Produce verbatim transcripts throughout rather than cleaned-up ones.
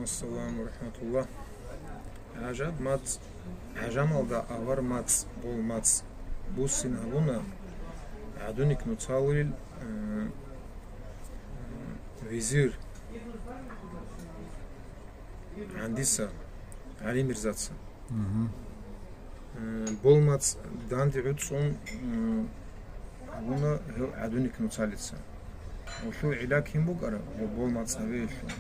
Ассаламу рахматулла. ГӀажаб мацӀ, гӀажамалда авар мацӀ, бол мацӀ буссин гьабуна гӀадуник нуцалил, э, визир ГӀандиса ГӀали Мирзаца. Э, бол мацӀ данде гӀуцӀун, м, гьабуна гьев гӀадуник нуцалица. Гьелъул гӀилла кин букӀара, гьев бол мацӀ гьабиялъул?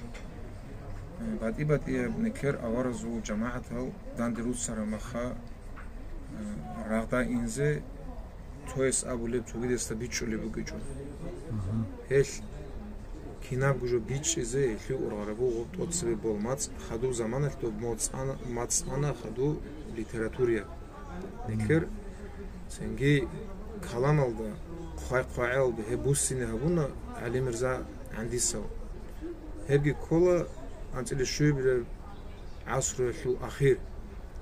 Э, батӀи-батӀияб нилъер аваразул жамагӀатал данде руссараб маха, э, рагъда инзе цояс абулеб цогидасда бичӀчӀулеб букӀичӀо. Гьелъ кинабго жо бичӀчӀизе гьелъие ургъараб буго тӀоцебе бол мацӀ, хадуб заманалъ доб моцӀана-, мацӀ ана хадуб литератураялъ. Нилъер цинги каламалда, хъвай-хъвагӀиялда гьеб буссине гьабуна ГӀали Мирза ГӀандисав. Гьебги ккола анцӀила щуябилеб гӀасруялъул ахир.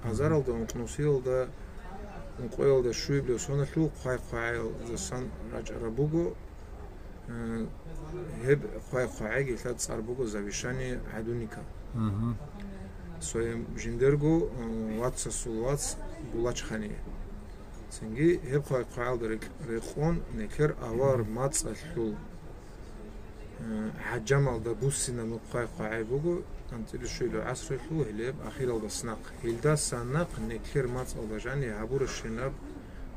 Азаралда, ункънусиялда, ункъоялда щуябилеб соналъул хъвай-хъвагӀиялдасан рачӀараб буго. Э, гьеб хъвай-хъвагӀиги лъа цӀар буго «Завещание гӀадуника». Мгм. Своим жиндирго, э, вацасул вац Булачхание. Цинги гьеб хъвай-хъвагӀиялда рекь-, рекъон нилъер авар мацӀалъул, э, гӀажамалда буссинаб хъвай-хъвагӀи буго, анцӀила щуябилеб гӀасруялъул гьелеб ахиралдаса нахъ. Гьелдаса нахъ нилъер мацӀалда жаниб гьабурабщинаб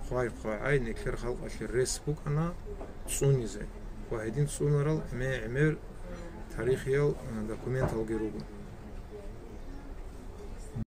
хъвай-хъвагӀай нилъер халкъалъе рес букӀана цӀунизе ва гьедин цӀунарал гӀемер-гӀемер тарихиял, э, документалги руго.